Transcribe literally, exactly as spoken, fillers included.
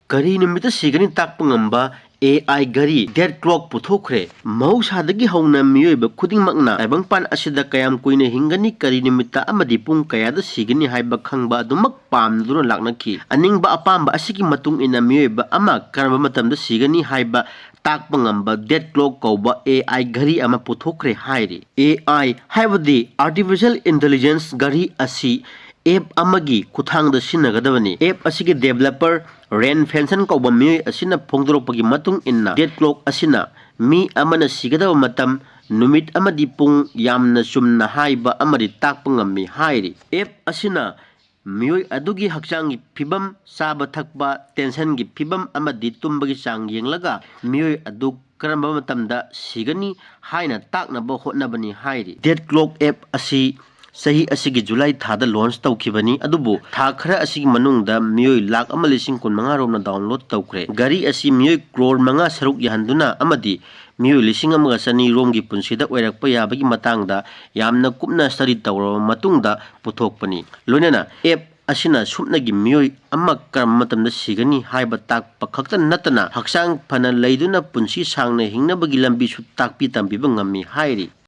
ꯀꯔꯤ ꯅꯨꯃꯤꯠꯇ ꯁꯤꯒꯅꯤ ꯇꯥꯛꯄ ꯉꯝꯕ A I ꯘꯔꯤ, death clock, ꯄꯨꯊꯣꯛꯈ꯭ꯔꯦ꯫ ꯃꯍꯧꯁꯥꯗꯒꯤ ꯍꯧꯅ ꯃꯤꯑꯣꯏꯕ ꯈꯨꯗꯤꯡꯃꯛꯅ ꯇꯥꯏꯕꯪꯄꯥꯟ ꯑꯁꯤꯗ ꯀꯌꯥꯝ ꯀꯨꯏꯅ ꯍꯤꯡꯒꯅꯤ, ꯀꯔꯤ ꯅꯨꯃꯤꯠꯇ ꯑꯃꯗꯤ ꯄꯨꯡ ꯀꯌꯥꯗ ꯁꯤꯒꯅꯤ ꯍꯥꯏꯕ ꯈꯪꯕ ꯑꯗꯨꯃꯛ ꯄꯥꯝꯗꯨꯅ ꯂꯥꯛꯅꯈꯤ꯫ ꯑꯅꯤꯡꯕ ꯑꯄꯥꯝꯕ ꯑꯁꯤꯒꯤ ꯃꯇꯨꯡ ꯏꯟꯅ ꯃꯤꯑꯣꯏꯕ ꯑꯃ ꯀꯔꯝꯕ ꯃꯇꯝꯗ ꯁꯤꯒꯅꯤ ꯍꯥꯏꯕ ꯇꯥꯛꯄ ꯉꯝꯕ death clock ꯀꯧꯕ A I ꯘꯔꯤ ꯑꯃ ꯄꯨꯊꯣꯛꯈ꯭ꯔꯦ ꯍꯥꯏꯔꯤ꯫ A I ꯍꯥꯏꯕꯗꯤ Artificial Intelligence ꯘꯔꯤ ꯑꯁꯤ app ꯑꯃꯒꯤ ꯈꯨꯠꯊꯥꯡꯗ ꯁꯤꯖꯤꯟꯅꯒꯗꯕꯅꯤ꯫ App ꯑꯁꯤꯒꯤ developer Ren Fenson ꯀꯧꯕ ꯃꯤꯑꯣꯏ ꯑꯁꯤꯅ ꯐꯣꯡꯗꯣꯔꯛꯄꯒꯤ ꯃꯇꯨꯡ ꯏꯟꯅ, death clock ꯑꯁꯤꯅ ꯃꯤ ꯑꯃꯅ ꯁꯤꯒꯗꯕ ꯃꯇꯝ, ꯅꯨꯃꯤꯠ ꯑꯃꯗꯤ ꯄꯨꯡ ꯌꯥꯝꯅ ꯆꯨꯝꯅ ꯍꯥꯏꯕ ꯑꯃꯗꯤ ꯇꯥꯛꯄ ꯉꯝꯃꯤ ꯍꯥꯏꯔꯤ꯫ App ꯑꯁꯤꯅ ꯃꯤꯑꯣꯏ ꯑꯗꯨꯒꯤ ꯍꯛꯆꯥꯡꯒꯤ ꯐꯤꯕꯝ, ꯆꯥꯕ ꯊꯛꯄ, tensionꯒꯤ ꯐꯤꯕꯝ ꯑꯃꯗꯤ ꯇꯨꯝꯕꯒꯤ ꯆꯥꯡ ꯌꯦꯡꯂꯒ ꯃꯤꯑꯣꯏ ꯑꯗꯨ ꯀꯔꯝꯕ ꯃꯇꯝꯗ ꯁꯤꯒꯅꯤ ꯍꯥꯏꯅ ꯇꯥꯛꯅꯕ ꯍꯣꯠꯅꯕꯅꯤ ꯍꯥꯏꯔꯤ꯫ Death Clock app ꯑꯁꯤ ꯆꯍꯤ ꯑꯁꯤꯒꯤ ꯖꯨꯂꯥꯏ ꯊꯥꯗ launch ꯇꯧꯈꯤꯕꯅꯤ, ꯑꯗꯨꯕꯨ ꯊꯥ ꯈꯔ ꯑꯁꯤꯒꯤ ꯃꯅꯨꯡꯗ ꯃꯤꯑꯣꯏ ꯂꯥꯈ ꯑꯃ ꯂꯤꯁꯤꯡ ꯀꯨꯟ ꯃꯉꯥ ꯔꯣꯝꯅ download ꯇꯧꯈ꯭ꯔꯦ꯫ ꯘꯔꯤ ꯑꯁꯤ ꯃꯤꯑꯣꯏ ꯀ꯭ꯔꯣꯔ ꯃꯉꯥ ꯁꯔꯨꯛ ꯌꯥꯍꯟꯗꯨꯅ ꯑꯃꯗꯤ ꯃꯤꯑꯣꯏ ꯂꯤꯁꯤꯡ ꯑꯃꯒ ꯆꯅꯤ ꯔꯣꯝꯒꯤ ꯄꯨꯟꯁꯤꯗ ꯑꯣꯏꯔꯛꯄ ꯌꯥꯕꯒꯤ ꯃꯇꯥꯡꯗ ꯌꯥꯝꯅ ꯀꯨꯞꯅ study ꯇꯧꯔꯕ ꯃꯇꯨꯡꯗ ꯄꯨꯊꯣꯛꯄꯅꯤ꯫ ꯂꯣꯏꯅꯅ app ꯑꯁꯤꯅ ꯁꯨꯞꯅꯒꯤ ꯃꯤꯑꯣꯏ ꯑꯃ ꯀꯔꯝꯕ ꯃꯇꯝꯗ ꯁꯤꯒꯅꯤ ꯍꯥꯏꯕ ꯇꯥꯛꯄ ꯈꯛꯇ ꯅꯠꯇꯅ, ꯍꯛꯆꯥꯡ ꯐꯅ ꯂꯩꯗꯨꯅ ꯄꯨꯟꯁꯤ ꯁꯥꯡꯅ ꯍꯤꯡꯅꯕꯒꯤ ꯂꯝꯕꯤꯁꯨ ꯇꯥꯛꯄꯤ ꯇꯝꯕꯤꯕ ꯉꯝꯃꯤ ꯍꯥꯏꯔꯤ꯫